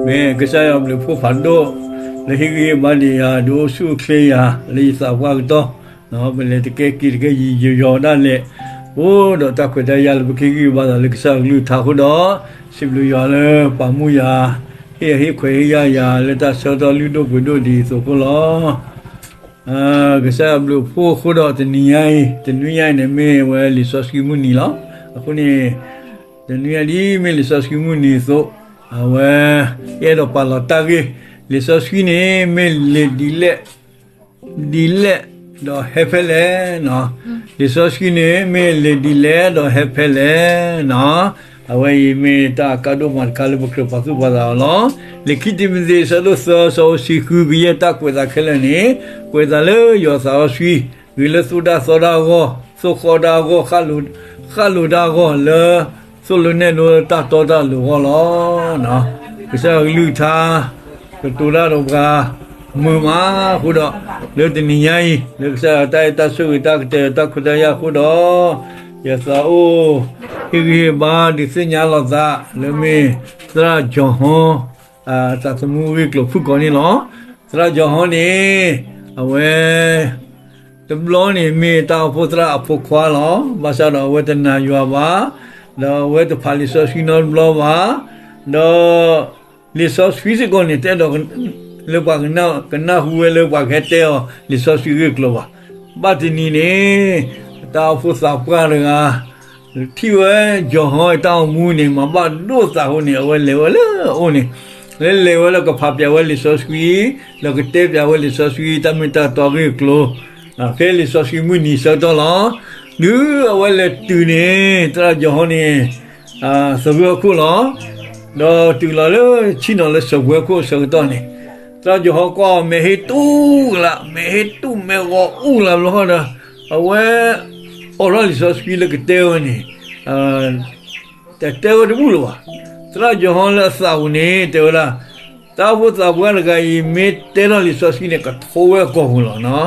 မ့ၢ်ကစၢ်ယွၤဘျုးဖှိၣ်ဖးဒိၣ် လၢဟ့ၣ်ဂံၢ်ဟ့ၣ်ဘါဒံးယၤ ဒုးအိၣ်ဆူၣ်အိၣ်ချ့ယၤ လၢယသးပှၢ်ကတီၢ်, ပလဲၤတကဲက့ၤတကဲယံာ်ယီၤဒၣ်လဲာ်, အိၣ်ဒီးတၢ်ခွဲးတၢ်ယာ်လၢပကဟ့ၣ်ဂံၢ်ဟ့ၣ်ဘါသးလၢကစၢ်အကလုၢ်ကထါအဃိဒီး, စံးဘျုးယွၤလၢပာ်မူယၤ, ဟ့ၣ်ယၤဟ့ၣ်ခွဲးဟ့ၣ်ယာ်ယၤလၢတၢ်ဆၢကတီၢ်လုၢ်ဒိၣ်ပှ့ၤဒိၣ်ဒ်အံၤအသိးအဃိလီၤ. ကစၢ်ယွၤဘျုးဖှိၣ်အဃိဒီးတနံၤညါအံၤ, တနွံညါအံၤန့ၣ်မ့ၢ်ဝဲလံာ်စီဆှံမုၢ်နံၤလီၤ. အဃိန့ၣ်, တနွံညါဒ်မ့ၢ်လံာ်စီဆှံမုၢ်နံၤအသိး, အဝဲ, ယအဲၣ်ဒိးပာ်လီၤတၢ်ဂ့ၢ်, လံာ်စီဆှံန့ၣ်မ့ၢ်လံာ်ဒ်လဲၣ်, ဒ်လဲၣ်, ဒီးဟဲဖဲလဲၣ်, လံာ်စီဆှံန့ၣ်မ့ၢ်လံာ်ဒ်လဲၣ်ဒီးဟဲဖဲလဲၣ်, အဝဲအံၤမ့ၢ်တၢ်အကါဒိၣ်မးတခါလၢပကြၢးပာ်သူၣ်ပာ်သးအီၤလီၤ. လံာ်ခံတံၤမသ့း အဆၢဒိၣ်သၢ အဆၢဖိတဆံဃု ကယဲၢ်တၢ်ကွဲးသးခဲလၢာ်န့ၣ်, ကွဲးသးလၢယွၤသးစီဆှံ, ဂ့ၤလၢသိၣ်တၢ်သီတၢ်အဂီၢ်, သိၣ်ဃီတၢ်အဂီၢ်, ဃၣ်လိၤတၢ်အဂီၢ်လၢ သိၣ်လိနဲၣ်လိတၢ်တီတၢ်လိၤအဂီၢ်လီၤ. ကစၢ်ယွၤအကလုၢ်ကထါ ကတိၤတၢ်ဒီးပှၤမုာ်မးအဃိဒီး, လၢတနံၤညါအံၤ လၢကစၢ်ယွၤအတၢ်အဲၣ်တၢ်ဆိၣ်ဂ့ၤတၢ်ကတဲာ်တၢ်ခွဲးတၢ်ယာ်အဃိဒီး, ယသးအိၣ်ဟ့ၣ်ဂံၢ်ဟ့ၣ်ဘါဒုးသ့ၣ်ညါလိာ်သး လၢမ့ၢ်သရၣ်ကၠီၤဟီ သးသမူအဂ့ၢ်အကျိၤဖုၣ်ကိာ်န့ၣ်လီၤ. သရၣ်ကၠီၤဟီန့ၣ်, အဝဲ တဘျီန့ၣ်မ့ၢ်တၢ်အိၣ်ဖှိၣ်သရၣ်အဖိခွါလီၤ. ဘၣ်ဆၣ်ဒီးအဝဲတနာ်ယွၤဘၣ်, ဒီးအဝဲတဖးလံာ်စီဆှံနီတဘျီဘၣ်, ဒီး လံာ်စီဆှံစ့ၢ်ကီးန့ၣ် တအဲၣ်ဒိးလၢပှၤကနၢ်ဟူဝဲလၢပှၤကဟဲတဲအီၤလံာ်စီဆှံအဂ့ၢ်အကျိၤဘၣ်. ဘၣ်တနံၤန့ၣ်, တၢ်အိၣ်ဖှိၣ်သးပှၢ်တဂၤ ထံၣ်ဝဲကၠီၤဟီတၢ်အိၣ်မူန့ၣ် မၤဘၣ်ဒိၣ်သးအဃိန့ၣ် အဝဲလဲၤဝဲလၢအအိၣ်န့ၣ်, လဲၤလဲၤဝဲလၢကဖးပၠးဝဲလံာ်စီဆှံ, ဒီးကတဲပၠးဝဲလံာ်စီဆှံ တၢ်မ့ၢ်တၢ်တီအဂ့ၢ်အကျိၤ, ဖဲလံာ်စီဆှံမုၢ်နံၤဆၢကတီၢ်လီၤ. ဒုးအဝဲလဲၤတုၤန့ၣ် သရၣ်ကၠီၤဟီန့ၣ် သဂၢၢ်ခိၣ်လီၤ. ဒီးတုၤလီၤလၢဆ့ၣ်နီၤလၢစၢၤပှဲၤခိၣ်အဆၢကတီၢ်န့ၣ်, သရၣ်ကၠီၤဟီကွၢ်အီၤ မဲာ်ဟ့ၣ်တူၢ်ကလာ်, မဲာ်ဟ့ၣ်တူၢ်မဲာ်ဂီၤအူၣ်ကလာ်ဘျီဃီဒီး, အဝဲ အိးထီၣ်လံာ်စီဆှံလၢကတဲဝဲန့ၣ် တတဲဝဲတဘူၣ်လၢၤဘၣ်. သရၣ်ကၠီၤဟီလၢအသးပူၤန့ၣ် တဲဝဲဒၣ်, တၢ်အိၣ်ဖှိၣ်သးပှၢ်တဂၤအံၤ မ့ၢ်တဲထီၣ်လံာ်စီဆှံန့ၣ် ကထိဝဲအကိာ်ပူၤလီၤ.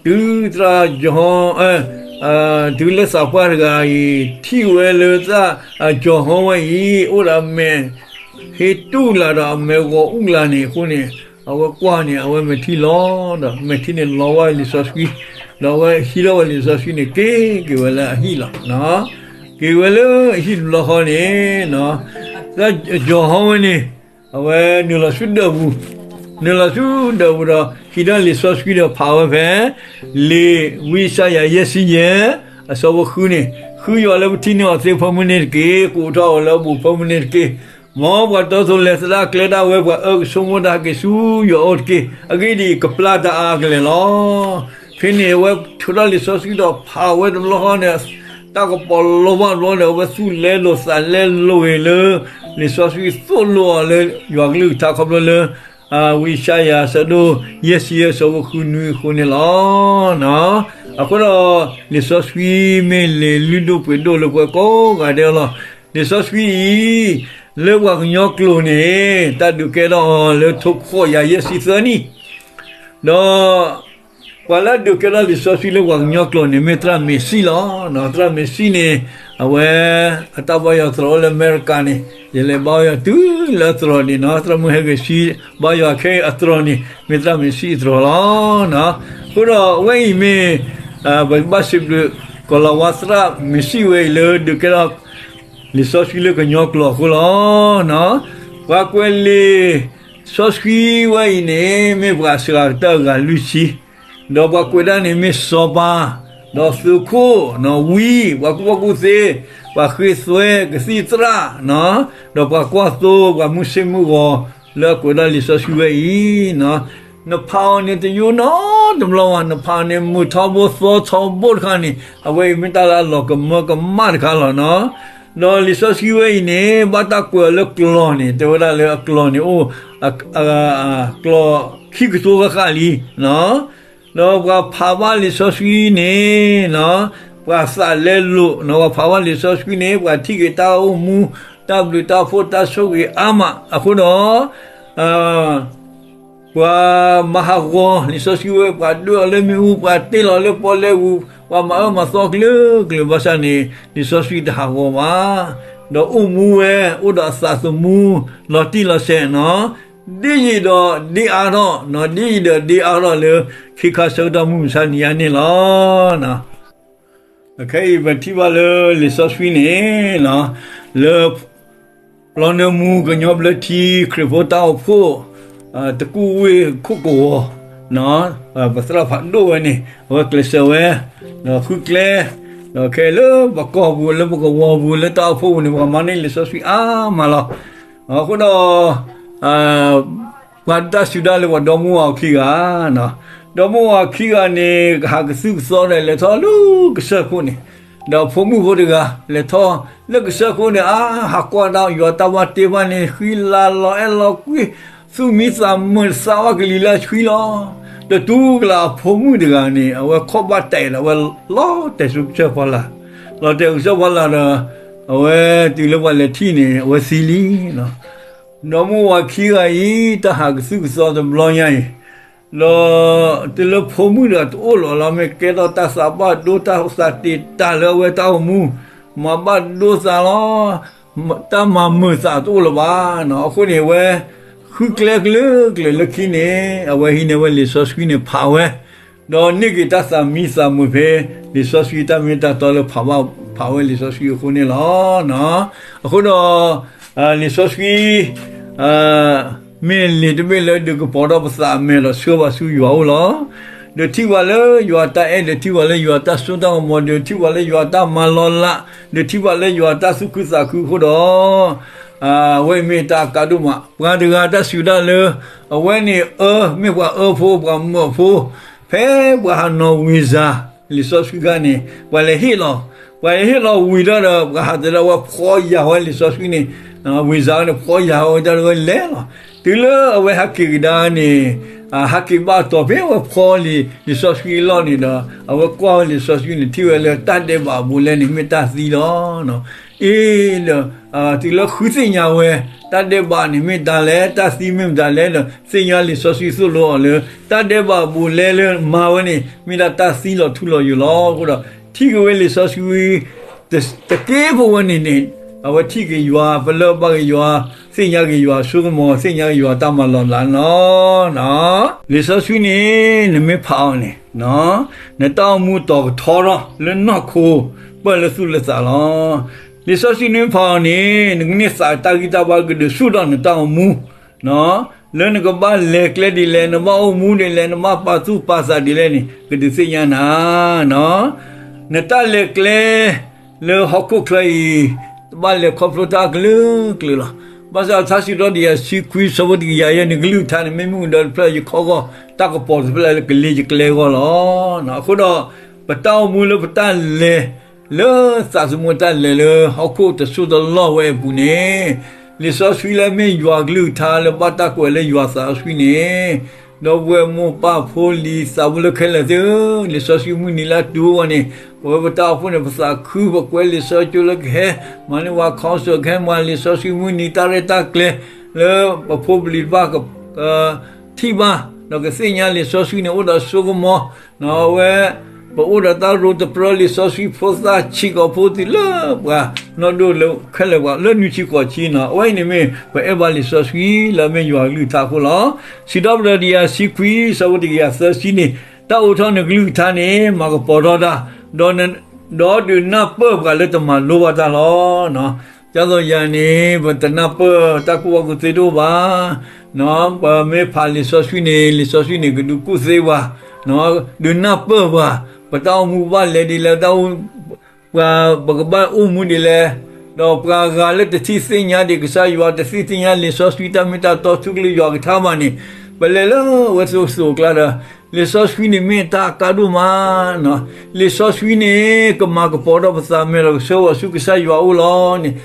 တုၤသရၣ်ကၠီၤဟီ, တုၤလၢသးပှၢ်တဂၤအံၤ ထံၣ်ဝဲလၢသရၣ်ကၠီၤဟီဝဲအံၤ အိၣ်ဒီးအမဲာ်ဟ့ၣ်တူၢ်ကလာ်ဒီးအမဲာ်ဂီၤအူၣ်ကလာ်န့ၣ်အဃိန့ၣ်, အဝဲကွၢ်န့ၣ် အဝဲမဲာ်ထံလီၤ, ဒီးမဲာ်ထံန့ၣ်လီၤဝဲလံာ်စီဆှံ, ဒီးအဝဲဟံးထီၣ်ဝဲလံာ်စီဆှံန့ၣ် က့ၤက့ၤဝဲလၢအဟံၣ်လီၤ. က့ၤဝဲလၢအဟံၣ်တဘျီဃီန့ၣ်, သရၣ်ကၠီၤဟီဝဲန့ၣ်, အဝဲနုာ်လီၤဆူဒၢးပူၤ, နုာ်လီၤဆူဒၢးပူၤဒီး ဟံးထီၣ်လံာ်စီဆှံဒီး ဖးဝဲဖဲ လံာ်ဝံယၡါယၤ ယဲၢ်ဆံယဲၢ် အဆၢဖိဃုန့ၣ်, ဃုယွၤလၢပထံၣ်န့ၢ်အီၤသ့ဖၢမုၢ်န့ၣ်တက့ၢ်, ကအိးထီၣ်အီၤလၢအဘူးဖၢမုၢ်န့ၣ်တက့ၢ်. မ်ပှၤတီသိးလဲၤသဒၣ်ကျဲဒၣ်ဝဲ ပှၤအၢကဆိကမိၣ်တၢ်က့ၤဆူယွၤအအိၣ်တက့ၢ်. အဂ့ၢ်ဒ်အံၤ, ကပျၢ်တၢ်အါကလဲာ်လီၤ. ဖဲန့ၣ်အဝဲထုးထီၣ်လံာ်စီဆှံဒီးဖးဝဲတဘျီဃီန့ၣ်, တၢ်ကပီၤလီၤဘၣ်တဘျီန့ၣ် အဝဲသူၣ်လဲလိာ်သးလဲလိာ်ဂ့ၤလၢ လံာ်စီဆှံသိၣ်လိအီၤလၢယွၤကလုၢ်ကထါခီဖျိလၢ ဝံယၡါယၤ အဆၢဒိၣ်ယဲၢ်ဆံယဲၢ် အဆၢဖိဃုနွံအဃိန့ၣ်လီၤ. အဃိဒီး လံာ်စီဆှံမ့ၢ်လံာ်လုၢ်ဒိၣ်ပှ့ၤဒိၣ်လၢပဝဲကိးဂၤဒဲးလီၤ. လံာ်စီဆှံအံၤ လၢပှၤကညီကျိာ်န့ၣ် တၢ်ဒုးကဲထီၣ်အီၤလၢထိခွံကယၤယဲၢ်ဆံသၢနံၣ်, ဒီး ပှၤလၢအဒုးကဲထီၣ်လံာ်စီဆှံလၢပှၤကညီကျိာ်န့ၣ် မ့ၢ်သရၣ်မ့ၤစံၣ်လီၤ. သရၣ်မ့ၤစံၣ်န့ၣ် အဝဲ အတၢ်ဘါယွၤသရိာ်အိၣ်လၢအမဲရကၤန့ၣ် ယလဲၤဘါယွၤတုၤလၢအသရိာ်န့ၣ်နီၤ, သရၣ်မုၣ်ဟဲဂ့ၤဆံဘါယွၤခဲအံၤအသရိာ်န့ၣ် မ့ၢ်သရၣ်မ့ၤစံၣ်အသရိာ်လီၤ. အဃိဒီးအဝဲအံၤမ့ၢ် ပကဘၣ်စံးဘျုး ကီၤလၤဝါသရၣ်မ့ၤစံၣ်ဝဲအံၤလၢဒုးကဲထီၣ် လံာ်စီဆှံလၢကညီကျိာ်အဃိလီၤ. ပှၤကွဲးလံာ်စီဆှံဝဲအံၤန့ၣ် မ့ၢ်ပှၤစှၤကတၢၢ်အဂၤလွံၢ်ဆံ, ဒီးပှၤကွဲးဒၣ်န့ၣ်မ့ၢ်စီၤပၤ, ဒီးသုးခိၣ်, ဝံ, ပှၤကူၣ်ဘၣ်ကူၣ်သ့, ပှၤဃ့သွဲ, ကသံၣ်သရၣ်, ဒီးပှၤကွၢ်သိ, ပှၤမုၢ်ဆ့ၣ်မုၢ်ဂီၤ လၢအကွဲးဒၣ်လံာ်စီဆှံဝဲအံၤ နဖးအီၤန့ၣ်တယိနီတဘျီဘၣ်, နဖးအီၤန့ၣ်မုာ်ထီဘိသီထီဘိတခါန့ၣ် အဝဲအံၤမ့ၢ်တၢ်လၢအလီၤကမၢကမၣ်တခါလီၤနီၤ. ဒီးလံာ်စီဆှံဝဲအံၤန့ၣ် ဘၣ်တၢ်ကွဲးအီၤလၢကျိာ်န့ၣ် တဲဝဲဒၣ်လၢအကျိာ်န့ၣ်အိၣ် ကျိာ်ခံကထိဃၣ်ဃၣ်လံ. ဒီးပှၤဖးဘၣ်လံာ်စီဆှံန့ၣ် ပှၤသးလဲလိာ်, ပှၤဖးဘၣ်လံာ်စီဆှံန့ၣ် ပှၤထံၣ်က့ၤတၢ်အိၣ်မူ တၢ်ဘျုးတၢ်ဖှိၣ်တၢ်ဆိၣ်ဂ့ၤအါမးအဃိဒီး ပှၤမၤဟးဂီၤလံာ်စီဆှံဝဲ, ပှၤဒွဲၣ်အီၤလၢမ့ၣ်အူ, ပှၤတ့ၢ်လီၤလၢပီၣ်လဲၣ်ပူၤ, ပှၤမၤအၢမၤသီကျၢၤကျၢၤဘၣ်ဆၣ်န့ၣ် လံာ်စီဆှံတဟးဂီၤဘၣ်. ဒီးအိၣ်မူဝဲ အိၣ်ဒီးအသးသမူ လီၤတံၢ်လီၤဆဲးနီၤ, ဒ်ယံာ်ဒီးဒ်အါထီၣ်နီၤ, ဒ်ယံာ်ဒီးဒ်အါထီၣ်လၢ ခ့ခါဆၢကတီၢ်မုၢ်မဆါနံၤညါန့ၣ်လီၤ. ခဲအံၤပထံၣ်ဘၣ်လၢလံာ်စီဆှံန့ၣ် လၢ ပျီနၢမူကညီဘျၢထံ ခရံာ်ဖိတၢ်အိၣ်ဖှိၣ် တကူၣ်ဝ့ၢ်ခိၣ်ကဝီၤ ပသရၣ်ဖးဒိၣ်ဝဲန့ၣ် အဝဲကျဲးစၢးဝဲ ဒီးဃုကျဲ ဒီးခဲလၢပကီၢ်ပူၤ လၢပကဝီၤပူၤ လၢတၢ်အိၣ်ဖှိၣ်ပူၤန့ၣ် ပကမၤန့ၢ်လံာ်စီဆှံအါမးလီၤ. အဃိဒီး ပှၤတၢ်စူၤဒၣ်လၢပှၤဒီမါဝၤခံဂၤ, ဒီမါဝၤခံဂၤန့ၣ် ကဟးကသုၣ်ကသီဒီး လဲၤထီၣ်လၢကစၢၢ်ခိၣ်န့ၣ်, ဒီးဖိမုၣ်ဖိတဂၤ လဲၤထီၣ်လၢကစၢၢ်ခိၣ်န့ၣ် အါ ဟးကွၢ်တၢ်ယွၤတၢ်ဘၣ်တ့ဘၣ်န့ၣ် ဃံလၤလီၤအဲၣ်လီၤကွံ သူၣ်မံသးမုာ်သးဝးကလံၤလၢအဆှံလီၤ. ဒီးတူၢ်ကလာ်အဖိမုၣ်တဂၤန့ၣ် အဝဲခီၣ်ဘၣ်တဲာ်ဒီး အဝဲလီၤတဲာ်ဆူကစၢၢ်ဖီလာ်, လီၤတဲာ်ဆူကစၢၢ်ဖီလာ်ဒီး အဝဲတုၤလၢပှၤလဲၤထံၣ်န့ၣ် အဝဲသံလံ. ဒီမါဝၤခံဂၤအံၤ တၢ်ဟးကသုၣ်ကသီတဘျီညါအံၤ, ဒီးတုၤလၢဖိမုၣ်တဂၤတအိၣ်လီၤလၢ မ့ၢ်ကဲထီၣ်တၢ်သးဘၣ်ဒိ တၢ်သးတ့ၢ်တၢ်လၢအဝဲတၢ်အိၣ်မူ, မၤဘၣ်ဒိသးလီၤ, တၢ်မၤမုာ်သးတအိၣ်လၢၤဘၣ်နီၤ. အဃိန့ၣ် အဝဲ ဃုကျဲကလုာ်ကလုာ်လၢခံန့ၣ် အဝဲဟံးန့ၢ်ဝဲလံာ်စီဆှံန့ၣ်ဖးဝဲ, ဒီးန့ၢ်က့ၤတၢ်သးမံသးမုာ်ဖဲ လံာ်စီဆှံတၢ်မ့ၢ်တၢ်တီလၢဖးဘၣ်ဖးဝဲလံာ်စီဆှံအဃိန့ၣ်လီၤ. အဃိဒီး လံာ်စီဆှံ မ့ၢ်လံာ်တဘ့ၣ်လၢဒုးကပီၤထီၣ်ပသးအမဲာ်ဒီးဆှၢပှၤဆူယွၤအအိၣ်လီၤ. ဒုးထံၣ်ပှၤလၢယွၤတၢ်အဲၣ်, ဒုးထံၣ်ပှၤလၢယွၤတၢ်စိတၢ်ကမီၤ, ဒုးထံၣ်ပှၤလၢယွၤတၢ်မၤလီၤလး, ဒုးထံၣ်ပှၤလၢယွၤတၢ်သူၣ်ခုသးခုအဃိဒီး အဝဲအံၤမ့ၢ်တၢ်အကါဒိၣ်မး. ပှၤတဂၤတၢ်စံးဝဲဒၣ်လၢ အဝဲန့ၣ်အၢ မ့ၢ်ပှၤအၢဖိ ပှၤမၢအဖိ, ဖဲပှၤဟးနီၤဝံၤစၤ လံာ်စီဆှံခါန့ၣ် ပှၤလဲၤဟ့ၣ်လီၤ, ပှၤလဲၤဟ့ၣ်လီၤဝံၤဒီး ပှၤဟးတဲဒီးအဝဲဖီယၤဝဲလံာ်စီဆှံန့ၣ်, ဝံၤစၤန့ၣ် ဖီယၤဝဲတၢ်တဝဲလဲၤလီၤ. တုၤလၢအဝဲဟဲက့ၤကဒါန့ၣ် ဟဲက့ၤဘၣ်တီၤဖဲအဝဲဖီလံာ် လံာ်စီဆှံအလီၢ်န့ၣ်ဒီး အဝဲကွၢ်ဝဲလံာ်စီဆှံန့ၣ် ထံၣ်ဝဲလၢတၢ်ဒဲးဘးအဘူးအလဲန့ၣ် မ့ၢ်တၢ်သံလီၤ. အ့ဒီး တုၤလၢဃုသ့ၣ်ညါဝဲ တၢ်ဒဲးဘးန့ၣ်မ့ၢ်တၢ်လဲၣ်, တၢ်သံမ့ၢ်မတၤလဲၣ်ဒီး သ့ၣ်ညါလံာ်စီဆှံသိၣ်လိအီၤလၢ တၢ်ဒဲးဘးအဘူးအလဲလၢမၤဝဲန့ၣ် မ့ၢ်ဒၣ်တၢ်သံလီၤထူလီၤယိာ်လီၤ. အဃိဒီး ထံၣ်က့ၤဝဲလံာ်စီဆှံ တက့ၢ်ဖိဝဲန့ၣ်န့ၣ် အဝဲထံၣ်က့ၤယွၤ ပလၢၢ်ဘၣ်က့ၤယွၤ, သ့ၣ်ညါက့ၤယွၤအစိကမီၤ, သ့ၣ်ညါက့ၤယွၤတၢ်မၤလီၤလးလီၤ. လံာ်စီဆှံန့ၣ် နမ့ၢ်ဖးအီၤန့ၣ် နတၢ်အိၣ်မူတီၤကထီထီၣ်လၢနီၢ်ခိ ပၢၢ်လၢသူၣ်လၢသးလီၤ. လံာ်စီဆှံနမ့ၢ်ဖးအီၤန့ၣ် နကန့ၢ်သးတၢ်ဂံၢ်တၢ်ဘါကဒုးဆူၣ်ထီၣ်နတၢ်အိၣ်မူ လၢနကဘၣ်လဲၤကျဲဒ်လဲၣ်, နဘၣ်အိၣ်မူဒ်လဲၣ်, နဘၣ်ပာ်သူၣ်ပာ်သးဒ်လဲၣ်န့ၣ် ကဒုးသ့ၣ်ညါနၤ. နတၢ်လဲၤကျဲ လၢဟီၣ်ခိၣ်ချၢအံၤ တဘၣ်လဲၤခီဖျိတၢ်ကလုာ်ကလုာ်လီၤ. ဘၣ်ဆၣ်ထါစံးထီၣ်တကယၤတဆံခွံ ဆၢဖိတကယၤယဲၢ်န့ၣ် ကလုၢ်ကထါန့ၣ် မ့ၢ်မုၢ်ကဒီးတဖျၢၣ် ယခီၣ်ဂီၢ်, တၢ်ကပီၤတဖျၢၣ်လၢကလ့ယကျဲအဂီၢ်လီၤ. အဃိဒီး ပတၢ်အိၣ်မူလၢပတၢ်လဲၤ လၢသးသမူတၢ်လဲၤလၢဟီၣ်ခိၣ်တစိၢ်တလီၢ်ဝဲအပူၤန့ၣ် လံာ်စီဆှံလၢအမ့ၢ်ယွၤကလုၢ်ကထါလၢဘၣ်တၢ်ကွဲးလၢယွၤသးစီဆှံန့ၣ် ဒီပုၢ်ဝဲၢ်မိၢ်ပၢ်ဖိလံၤသးဖိလၢခဲလၢာ်သ့ၣ်ဧၢ, လံာ်စီဆှံမုၢ်နံၤလၢအတုၤအဂီၢ်န့ၣ် ပဝဲပတၢ်အိၣ်ဖှိၣ်န့ၣ် ပသးခု ပကွဲလံာ်စီဆှံကၠိလၢကဟဲ မၤန့ၢ်ဝဲ counsel ကဟဲမၤလံာ်စီဆှံမုၢ်နံၤ တၢ်ရဲၣ်တၢ်ကျဲၤ လၢပဖိပလံၤတဖၣ် ထံၣ်ဘၣ် ဒီးကသ့ၣ်ညါလံာ်စီဆှံန့ၣ် အိၣ်ဒီးစိကမီၤ အဝဲ ပအိၣ်ဒီးတၢ်ရိတပြၢလံာ်စီဆှံဖိသၣ်ဆံးကိာ်ဖိသ့ၣ်လၢပှၤနီၢ်ဒိၣ်လၢခဲလၢာ်ပှၤလၢနွံဆံဃိးဆံနီၤ, အဝဲအံၤန့ၣ်မ့ၢ်ပအဲၣ်ဘၣ်လံာ်စီဆှံလၢအမ့ၢ်ယွၤကလုၢ်ကထါအဃိလီၤ. စံးထီၣ်ပတြၢၤတကယၤတဆံခွံ ဆၢဖိတကယၤသၢဆံန့ၣ်, တၢ်အိးထီၣ်နကလုၢ်ကထါန့ၣ် မၤကပီၤထီၣ်တၢ်, ဒီးဒုးနၢ်ပၢၢ်ပှၤလၢတမၤလိဘၣ်တၢ်လီၤ. ဒ်သိးယၤန့ၣ် ပတနၢ်ပၢၢ်တၢ်ကူၣ်ဘၣ်ကူၣ်သ့တအိၣ်ဘၣ်. ပမ့ၢ်ဖးလံာ်စီဆှံန့ၣ် လံာ်စီဆှံန့ၣ် ကဒုးကူၣ်သ့ပှၤ, ဒုးနၢ်ပၢၢ်ပှၤ, ပတၢ်အိၣ်မူဘၣ်လဲၤဒ်လဲၣ်, ပှၤ ပကဘၣ်အိၣ်မူဒ်လဲၣ်, ဒီးပှၤဂၤလၢတထံၣ်သ့ၣ်ညါဒံးကစၢ်ယွၤ တသ့ၣ်ညါလံာ်စီဆှံတၢ်မ့ၢ်တၢ်တီထူကလုၢ်ယွၤကထါဘၣ်န့ၣ်, ပလဲၤလၢဝဲသိးသိးအကျါဒီး လံာ်စီဆှံန့ၣ်မ့ၢ်တၢ်အကါဒိၣ်မး လံာ်စီဆှံန့ၣ် ကမၤကပီၤထီၣ်ပသးမဲာ်ဒီးကဆှၢပှၤဆူကစၢ်ယွၤအအိၣ်လီၤန့ၣ်,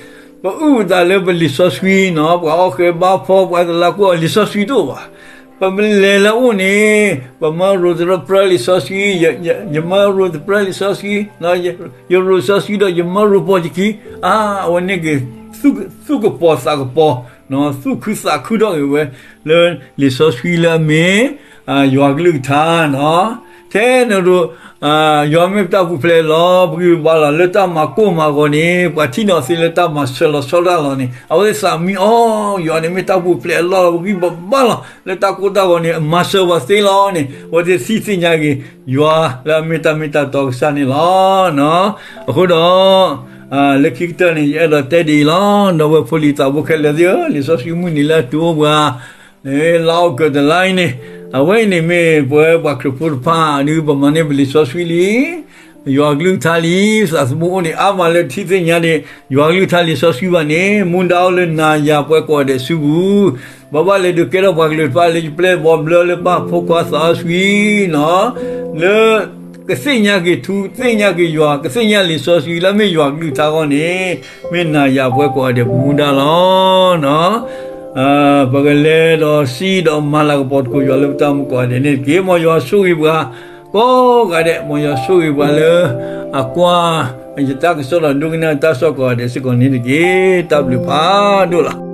ပအုၣ်ပသးလၢပလံာ်စီဆှံနီၤ, ပှၤအီၣ်ဃဲဘါဖီ ပှၤတလးကွံာ်အီၤ လံာ်စီဆှံတအိၣ်ဘၣ်. ပမ့ၢ်လဲၤလၢအအိၣ်န့ၣ် ပမၢရိတြီပြၢလံာ်စီဆှံ, ယမၢရိတြီလံာ်စီဆှံ, ယရိၣ်စီဆှံဒီးယမၢရိပီၤယခံ, အါ အဝဲန့ၣ်က့ၤ သူၣ်ကပီၤသးကပီၤ, သူၣ်ခုသးခုထီၣ်က့ၤဝဲ လၢလံာ်စီဆှံလၢအမ့ၢ် ယွၤကလုၢ်ကထါနီၤ. ထဲန့ၣ်ဒီး ယွၤမ့ၢ်ပတၢ်ပူၤဖျဲးလီၤ ပဂံၢ်ပဘါလီၤ. လၢတၢ်မၤကိၢ်မၤဂီၤန့ၣ် ပှၤထံၣ်န့ၢ်သ့လၢတၢ်မၤဆၢလီၤဆီဒၣ်လီၤန့ၣ် အဝဲသ့ၣ်သးမံအီၤ, ယွၤန့ၣ်မ့ၢ်တၢ်ပူၤဖျဲးအလီၢ်လီၤ, ပဂံၢ်ပဘါလီၤ လၢတၢ်ကိၢ်တၢ်ဂီၤန့ၣ် မၤစၢၤပှၤသ့လီၤန့ၣ် အဝဲသ့ၣ်သ့ၣ်ညါက့ၤ ယွၤလၢအမ့ၢ်တၢ်မ့ၢ်တၢ်တီကစၢ်န့ၣ်လီၤ. အဃိဒီး လၢခံကတၢၢ်န့ၣ် ယအဲၣ်ဒိးတဲဒ်အံၤလီၤ. ဒီပုၢ်ဝဲၢ်ဖိလံၤသးဘိခဲလၢာ်သ့ၣ်ဧၢ, လံာ်စီဆှံမုၢ်နံၤလၢအတုၤအိၣ်ပှၤ လါအီကူးတလါအံၤန့ၣ် အဝဲအံၤန့ၣ်မ့ၢ်ပဝဲပှၤခရံာ်ဖိတဖၣ် ဒ်ပမၤန့ၢ်ပလံာ်စီဆှံလံ ယွၤကလုၢ်ကထါလံ, သးသမူအိၣ်န့ၣ် အါမးလၢထံၣ်သ့ၣ်ညါဒံး ယွၤကလုၢ်ကထါလံာ်စီဆှံဘၣ်န့ၣ် မူဒါအိၣ်လၢနၤယၤပှၤကိးဂၤဒဲးစုပူၤ, ဘၣ်ဘၣ်လဲၤဒုးကဲထီၣ်ပှၤကလုာ်တဖၣ်လၢယပျဲၢ်ဘီဘျၢလၢပၢ်ဖိခွါသးစီဆှံန့ၣ် လၢ ကသ့ၣ်ညါက့ၤထူ သ့ၣ်ညါက့ၤယွၤ ကသ့ၣ်ညါလံာ်စီဆှံလၢအမ့ၢ်ယွၤကလုၢ်ကထါအဂီၢ်န့ၣ် မ့ၢ်နၤယၤပှၤကိးဂၤဒဲးပမူဒါလီၤ. ပကလဲၤဒီးစံးဒီးမၤလၤကပီၤသကိးယွၤလၢပတၢ်အိၣ်မူကိးဂၤဒဲးန့ၣ်တက့ၢ်. မ်ယွၤဆိၣ်ဂ့ၤပှၤကိးဂၤဒဲး, မ်ယွၤဆိၣ်ဂ့ၤပှၤလၢ အကွၢ် ယတၢ်ကစီၣ်ဒီးဒိကနၣ်တၢ်ကစီၣ်ကိးဂၤဒဲးစ့ၢ်ကီးန့ၣ်တက့ၢ်. တၢ်ဘျုးဖးဒိၣ်လီၤ.